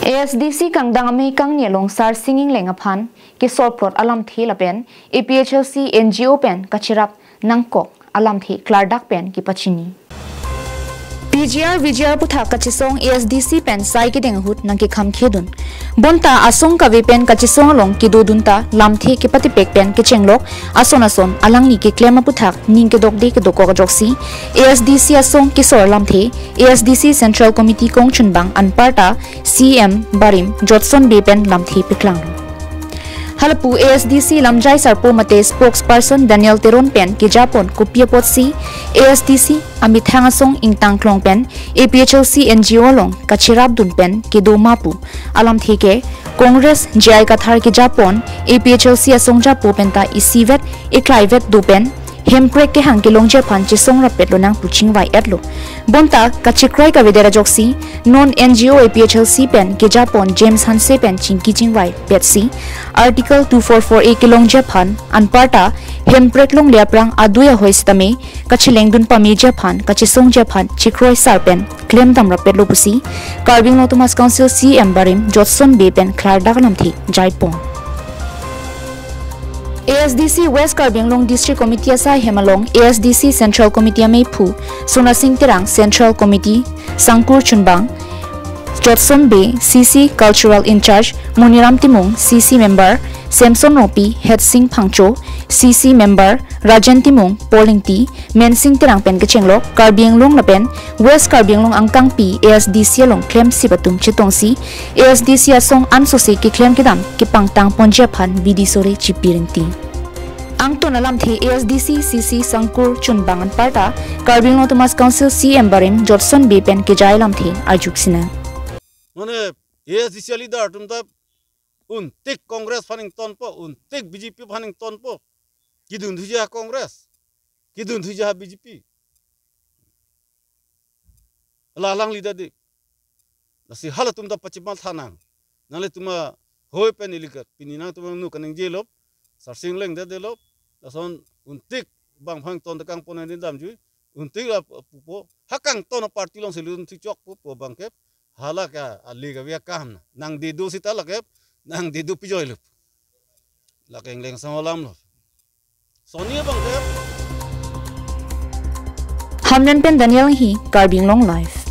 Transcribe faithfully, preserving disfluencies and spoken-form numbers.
A S D C kangdang amei kangni along Sarsing Engleng aphan kesorplot alamthe lapen A P H L C N G O pen kacherap nangkok alamthe klardak pen kepachini. P G R V G R aputhak kachesong A S D C pen sai kedeng ahut nangkekham khedun. Bonta asong kave pen kachesong along kedodun ta lamthe kepatipek pen kechenglok ason ason alangli keklem aputhak ning kedokde kedokok ajoksi A S D C asong kesor lamthe A S D C Central Committee kongchunbang anparta C M barim Jotson Bey pen lamthe peklanglo. Halapu A S D C lamjai sarpo mate spokesperson Daniel Teron pen kejapon kopi apotsi A S D C amethang asong ingtangklong pen A P H L C N G O along kacherapdun pen kedo ma pu alamthe ke Congress J I Kathar kejapon A P H L C asong japo penta isivet iklaivet do pen hemprek kehang kelongji aphan chesong rapet lonang pu chingvai-etlo. Bonta kachekroi kavedet ajoksi non N G O A P H L C pen kejapon James Hanse pen chingki chingvai petsi Article two four four A kelongji aphan anparta hemprek longle aphrang adui ahoi sitame kachelengdun pameji aphan kachesongji aphan chekroi sar pen klemdam rapetlo pusi Karbi Anglong Autonomous Council C M barim Jotson Bey pen klardak alamthe jaipon. A S D C West Karbi Anglong District Committee asai hem along A S D C Central Committee ameiphu Sonasing Terang, Central Committee Sangkur Chunbang, Jotson Bey, C C Cultural In-charge Muniram Timung, C C Member Samson Rongpi, Hetsing Phangcho, C C Member Rajen Timung, Paul Ingti, Mensing Terang pen kechenglok Karbi Anglong lapen West Karbi Anglong angkangpi A S D C along klemsip atum chetongsi A S D C asong ansose keklem kedam kepangtang ponji aphan bidi sore chipi rinti. Angton alamthe A S D C C C Sangkur Chunbang anparta Karbi Anglong Autonomous Council C M barim Jotson Bey pen kejai alamthe arjuksina. Mane A S D C leader atum ta untik Congress aphan ingtonpo, untik B J P aphan ingtonpo. Kedun thuji ha Congress, kedun thuji ha B J P. La alangli ta dei. Lasi halatum ta pachimal thanang. Nanglitum ahoi pen ilikat. Pini nangtum nu kaningjelo. Sarsing Engleng ta delo. Lason untik bang aphan ington ta kangpon nangdamjui. Untik la pupo. Ha kangton aparty alongsi lun thu chok pupo bangke. Hala ke ali kave akam. Nangdi do sita lake. Nangdi do pijoi lo. Lake Engleng asong alamlo. Soni bangke. Hamren pen Daniel Enghi, Karbi Anglong Live.